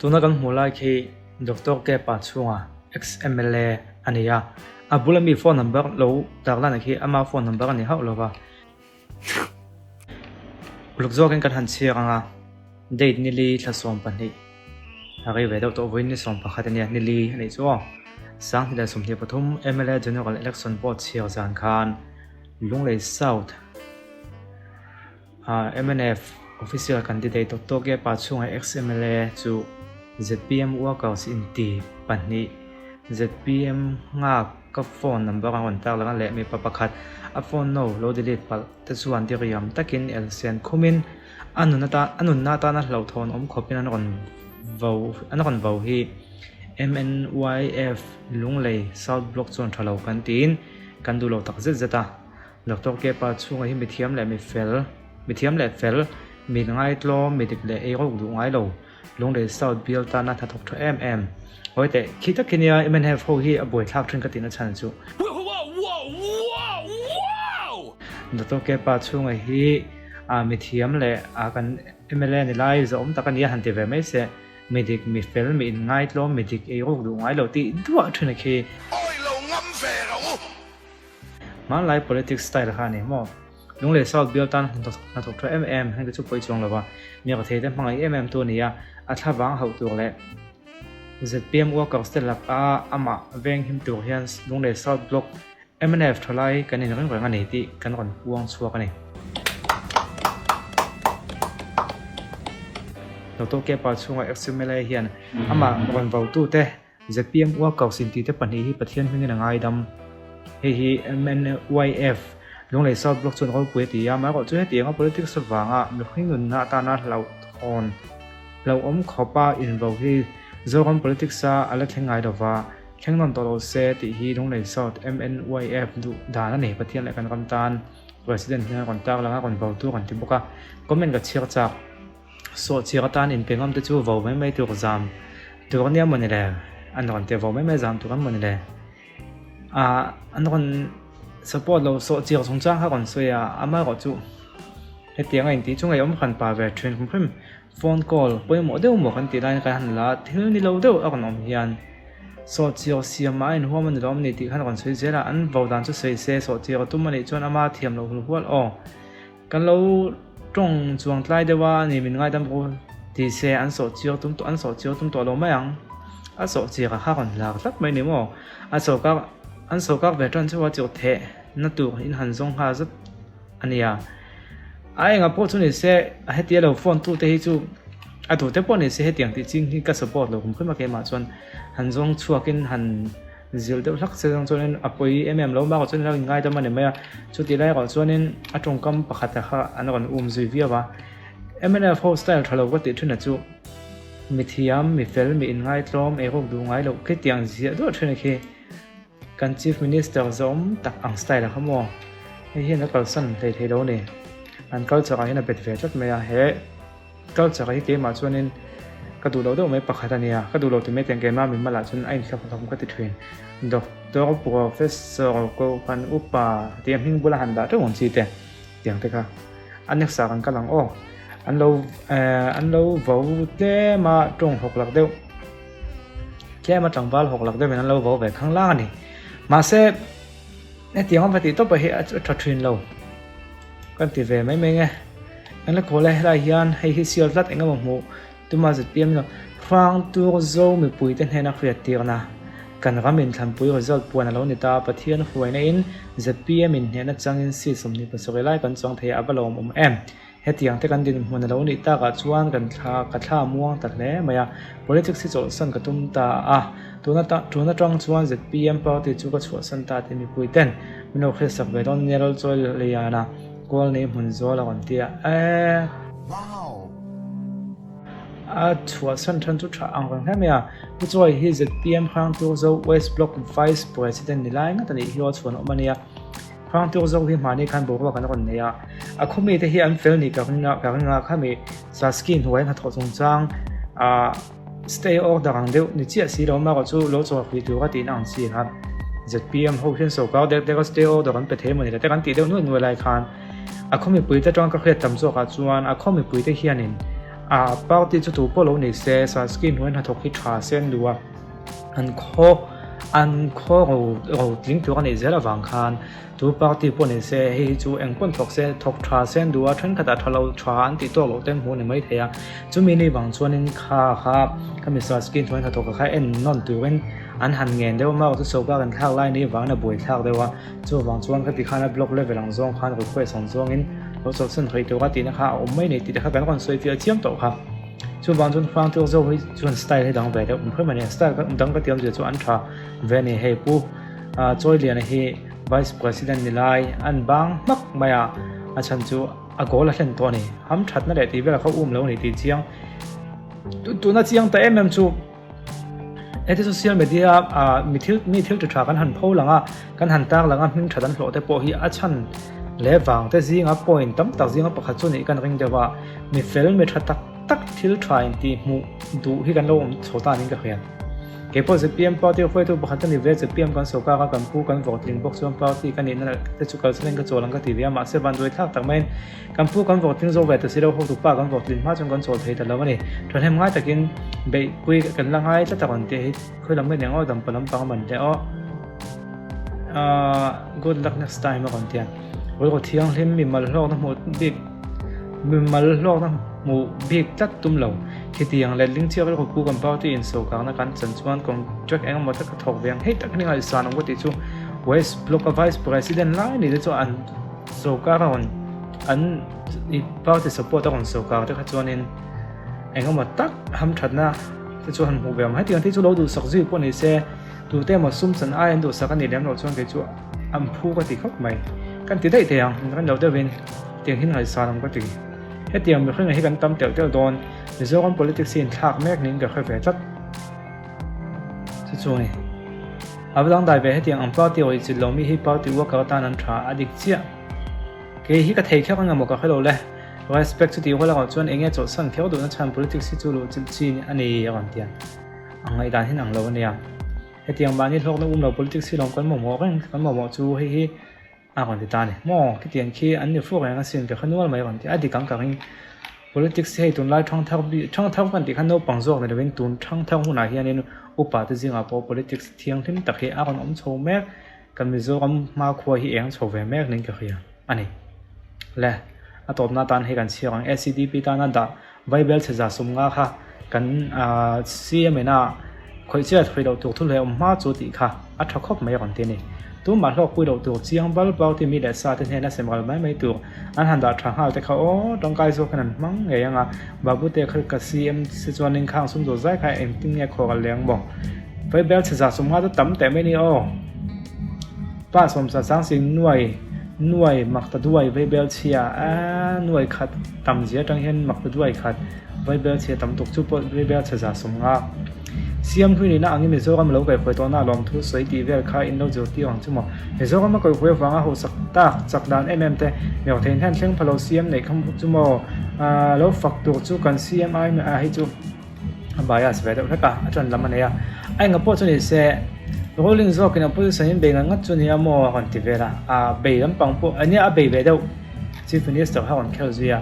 Tuna kan hmuh lai khi Doctor Kepa chhunga ex-MLA a ni a, a bula mi phone number lo tarlan khi ama phone number a ni hauh lo va. Uluk zawkin kan han chhiar ang a, date nili thla 12 a rei ve deuh tawh vawiin ni 11 a nia, nili a nih chu aw. 2023 MLA General Election pawh chhiar zan khan Lunglei South mnf Official Candidate Doctor Kepa chhunga ex-MLA chu zpm Workers inti pahnih zpm nghak ka phone number a rawn tar lang a leh mipa pakhat a phone no lo delete palh te chuan diriam takin elsen khumin a nun atan a nunna atana hlauhthawn awm khawpin an rawn vo an rawn vo hi MNYF Lunglei South Block chuan tha lo kan tiin kan duh lo tak zet zet a. Doctor Kepa chhunga hi mithiam leh mifel, mithiam leh fel, mi ngaitlawm, mi dik leh ei rawk duh ngai lo, Lunglei South bial tana hnathawk tha em em. Hawi teh, khi tak khi nia mnf ho hi a buaithlak thin ka tihna chhan chu. Doctor Kepa chhunga hi mithiam leh kan mla ni lai zawhawm tak a nia han ti ve mai se. Mi dik, mi fel, mi inngaitlawm, mi dik ei rawk duh ngai lo tih duah thin a khi. Awi lo ngam ve rawh u. Hmanlai politics style kha a ni maw? Lunglei South bial tan hnathawk tha em em heng te chu pawi chuang lo va, mi ka thei te hmangaih em em tu a ni a, a thla vang hauh tur leh zpm workers te laka amah veng him tur hian Lunglei South Block mnf thalai kan inring reng a ni tih kan rawn puang chhuak a ni. Doctor Kepa chhunga ex-mla hian amah rawn votute Zpm Workers inti te pahnih hi Pathian hmingin a ngaidam. Hei hi MNYF, Lunglei South Block chuan ropui a ti a, amaherawh chu hetianga politics avanga mihring nunna atana hlauhthawn hlauhawm khawpa invo hi Zoram politics-a a la thleng ngai lova, thleng nawn tawh lo se tih hi Lunglei South MNYF duh dan a ni. Pathian leh kan ram tan President hming a rawn tarlang a, rawn vo tur an ti bawk a, comment ka chhiar chak. Sawhchiar atan inpe ngam te chu vo mai mai tur zam tur ania maw ni le? An rawn ti vo mai mai zam tur an maw ni le? Ah an rawn support lo sawhchiar chungchang kha rawn sawi a, amaherawh chu hetiang a intih chu ngeiawm hran pa ve thin hrim hrim. Phone call pawimawh deuh maw kan tih laiin kan han la a, thil ni lo deuh a rawn awm hian sawhchiar siam ah a inhuam a ni lawm ni tih khan rawn sawi zel a, an vo dan chu sawi se sawhchiar a tum a nih chuan ama thiam loh hul hual aw. Kan lo tawng chuang tlai deuh a ni min ngaidam ru ti se an sawh chiar tum tawh an sawh chiar tum tawh lo mai ang. A sawh chiar a kha rawn lar tlat mai ni maw? A sawrkar an sawrkar ve tan chauh a chawh theh na tur in han zawng nghal zat a nia. A enga pawh chu ni se hetia lo phone tu te hi chu a duh te pawh ni se hetiang tih ching hi ka support lo kum hrim a keimah chuan han zawng chhuak in han Zilh deuh hlak se zawng chuanin a pawi em em lo bakah chuan ilo inngaidam a ni mai a, chutih lai erawh chuanin a tawngkam pakhat kha an rawn um zui viau a. Mnf ho style tha lo ka tih thin a chu mithiam, mifel, mi inngaitlawm, eiruk duh ngai loh khitiang ziah duah thin a khi kan Chief Minister zawm tak ang style a kha maw? Hei hian a kalsan hlei thei lo a ni. An culture ah hian a bet ve tlat mai a, he. Culture hi keimah chuanin ka duh loh deuh mai pakhat a nia, ka duh loh ti mai tiang keimah min malah chuan a inthlak hlawm ka ti thin. Doctor, Professor, Kohhran upa tih a hming bula han dah teuh ang chi te tiang te kha a next ah kan kal ang aw. An lo eh an lo vo tlem a tawng hawk lak deuh tlem a tlangval hawk lak deuhin an lo vo ve khang lang a ni. Mahse hetiang a va tih tawp ah hi a tha thin lo. Kan ti ve mai mai nge. Kan la khawl e, helai hian hei hi sial tlat eng emaw hmuh tuma zpm lo Hrangtur Zo mipuite hnena hriat tirna kan ram inthlanpui result puan a lo ni ta, Pathian hruaina in zpm in hnehna changin seat 27 lai kan chuang thei a, a va lawmawm em. Hetiang te kan dinhmun a lo nih takah chuan kan thla ka thla muang ta hle mai a, politics hi chawlhsan ka tum ta a, tuna tun atang chuan zpm party chu ka chhuahsan ta tih mipuiten Min lo hriatsak ve dawn nia Lalchawi Liana kual nei hmun zual a rawn ti a, eeh. Wow! A chhuahsan than chu tha ang reng hle mai a, Pu Chawi hi zpm Hrangturzo West Block Vice President ni lai ngat a nih hi aw chhuan awm a nia. Hrangturzo hi hmahni khan boruak an rawn nei a, a khawmi te hi an fel nih ka ring a, ka ring a, khami Saski hnuai hnathawh chungchang ah Stay order ang deuh ni chiah si lo amaherawh chu lo chawlh hrih tur a tihna ang chi kha zpm ho hian sorkar dek dek a stay order an pe thei emaw ni le te kan tih deuh nuai nuai lai khan a khaw mipui te atang ka hriat tam zawk ah chuan a khaw mipui te hianin. A party chu tu pawh lo ni se, Saski hnuai hnathawk hi tha se an duh a, an khaw an khaw ro ro tling tur a nih zel avang khan tu party pawh ni se hei hi chu eng pawn thawk se thawk tha se an duh a, thenkhatah tha lo tha an tih tawk loh te an hmu a ni maithei a, chumi ni vang chuanin kha kha khami Saski hnuai hnathawk kha en nawn turin an han ngen deuh a, marawh chu sawrkar an thlak lai ni vangin a buaithlak deuh a. Chuvang chuan ka ti khan a block level ang zawng khan request ang zawngin lo chawlhsan hawi tura tihna kha a awm mai nei tih te kha kan rawn sawi fiah chiam tawh kha. Chuvang chuan Hrangtur zo hi chuan style hi dang ve deuh awm hrim a ni. Style dang ka ti awmzia chu an tha ve a ni. Hei Pu Chawiliana hi Vice President ni lai an bang hmak mai a, a chhan chu a goal a hlen tawh a ni. Ham thatna leh tih velah kha um lo a ni tih chiang tuna chiang ta em em chu. Heti social media ah mi thil mi thil ti tha kan han pho lang a, kan han tar lang a hming that an hlawh te pawh hi a chhan leh vang te zinga point tam tak zinga pakhat chu nih kan ring deuh a, mi fel mi tha tak tak thil tha in tih hmuh duh hi kan lo awm chho ta niin ka hria. Kei pawh zpm party hruaitu pakhat ka ni ve, zpm kan sawrkar a kan pu kan vawrtling bawk chuan party ka nihna te chu kalsanin ka chawl ang ka ti ve a, mahse vanduai thlak tak maiin Kan pu kan vawktin zo ve ta si lo, hotu pa kan vawktin hma chuan kan chawl thei ta lo a ni. Thahnem ngai takin beihpui kan la ngai tlat a rawn tih hi khawi lam nge ni ang aw, dampa lampang a man hle aw. Ahh good luck next time a rawn ti a. Rilru thianghlim mimal hlawkna hmuh bik mimal hlawkna hmuh bik tlat tum lo. Khitiang letling chiah rilru pu kan party in sawrkarna kan chan chuan contract engemaw tak a thawk ve ang hei tak hi ngaihsan awm ka tih chu West Block a Vice President lai ni te chu an Sawrkar a rawn an party support a rawn sawrkar te kha chuanin engemaw tak hamthatna te chu han hmuh ve awm. Hetiang te chu lo duhsak zui pawh ni se tute emaw sum chan ai an duhsak a nih lem loh chuan kei chu an phu ka ti khawp mai. Kan ti daih thei ang, kan lo deuhin tiang hin ngaihsan awm ka ti. Hetiang mihring hi kan tam telh telh dawn, Mizoram politics hi inthlak mek niin ka hre ve tlat. Chu chu a ni. A va dangdai ve hetiang ang party awih chilh lo mi hi party worker atan an tha a dik chiah. Kei hi ka thei kher anga maw ka hrelo le. Respect chu tih rual erawh chuan enge chawlhsan kher duhna chhan politics hi chu luh chilh chi a ni a rawn ti a. A ngaihdan hian ang lo a nia. Hetiang mahni hlawkna um lo politics hi lawm kan mamawh reng kan mamawh chu hei hi A rawn ti ta a ni. Maw, khitiang khi an ni fur reng asin ka hre nual mai a rawn ti a. A dik ang ka ring. Politics hi hei tunlai thangthar bi, thangthar kan tih khan naupang zawk ni lovin tun thangthar hunah hianin upa te zingah pawh politics thianghlim tak hi a rawn awm chho mek. Kan Mizoram hmakhua hi eng chho ve mek niin ka hria a ni. Le, a tawpna atan hei kan chhiar ang. SEDP tana dah Vaibel chhe za sawmnga kha kan CM ina khawih chiat khawih loh tur thu leh awm hma chu tih kha a tha khawp mai a rawn ti a ni. Tumah hlawkpui loh tur chiang bal party mi leh sa te hnena sem ral mai mai tur an han dah tha nghal te kha aw tangkai zawk hian an hmang ngei ang a, Babute kha ka CM si chuanin khang sum zawh zai kha engtin nge khawh ral leh ang maw? Vaibel chhe za sawmnga chu tam teh mai a ni aw. Pa sawmsa sang sing nuai nuai mak ta duai vaibel chhia a nuai khat tam zia atang hian mak ta duai khat vaibel chhia tam tuk chu pawh vaibel chhe za sawmnga siam hlui nihna angin Mizoram lo kaihhruai tawhna a lawmthu sawi tih vel kha in lo zirtir ang chu maw Mizoram a kaihhruai avanga hausak tak chak dan em em te Meuthei hian thleng pha lo siam neih kha chu maw lo fak tur chu kan siam ai hei chu. a bias ve deuh hlek a a ṭan lam a nei a a enga pawh chu ni se ruling zawkin opposition in bei ngat ngat chu nia maw a rawn ti vel a ah bei lampang pawh ania a bei ve deuh chief minister kha a rawn khel zui a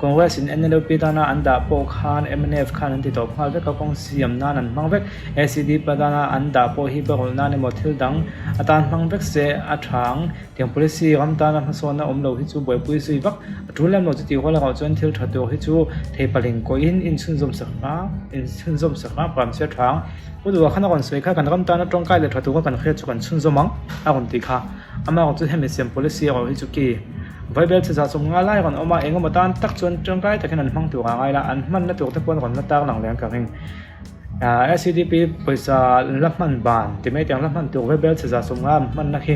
congress in nlp tana an dah pawh khan mnf khan an ti tawp nghal vek a kawng siam nan an hmang vek acd tana an dah pawh hi barulh nan emaw thil dang atan hmang vek se a tha ang. Tiang policy ram tana hmasawnna awm lo hi chu buaipui zui vak a tul lem lo chutih rual erawh chuan thil tha tur hi chu thei paling kawhin inchhunzawm sak hma inchhunzawm sak hma pram sia tha ang. Pu Duha khan a rawn sawi kha kan ram tana tawngkai leh tha tura kan hriat chu kan chhunzawm ang a rawn ti kha. Amah erawh chu hemi siam policy erawh hi chu ki Vaibel chhe zah chawm nga lai rawn awm a engemaw tan tak chuan tangkai takin an hmang tur a ngai la an hmanna tur te pawh an rawn la tar lang leh ang ka ring. SEDP pawisa la hman ban ti mai tiang la hman tur vaibel chhe za sawmnga an hmanna khi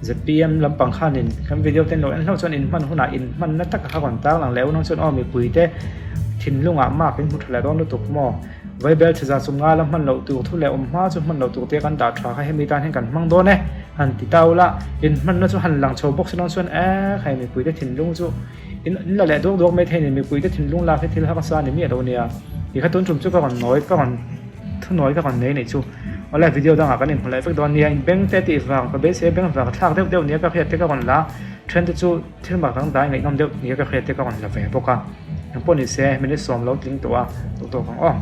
zpm lampang khanin kan video te an lo en hlauh chuan in hman hunah in hmanna taka kha rawn tar lang leh unau chuan aw mipui te thinlungah mark in hmu tha leh dawn lutuk maw vaibel chhe za sawmnga la hman loh tur thu leh awm hma chu hman loh tur te kan dah tha kha hemi tan hian kan hmang dawn e han ti ta ula in hmanna chu han lang chho bawk si dawn chuan e khai mipui te thinlung chu In la leh duak duak mai thei ni mipui te thinlung lak hi thil harsa ni miah lo nia. Ti kha tun tum chu ka rawn nawi ka rawn thunawi ka rawn nei nih chu. Awle video dangah kan inhmu leh vek dawn nia in beng te tih vang ka beisei beng vang thlak deuh deuh nia ka hriat te ka rawn la then te chu thil mak dangdai ngaihnawm deuh nia ka hriat te ka rawn la ve bawk a. Engpawh nise minute sawm lo tling tawh a, duh tawk ang aw.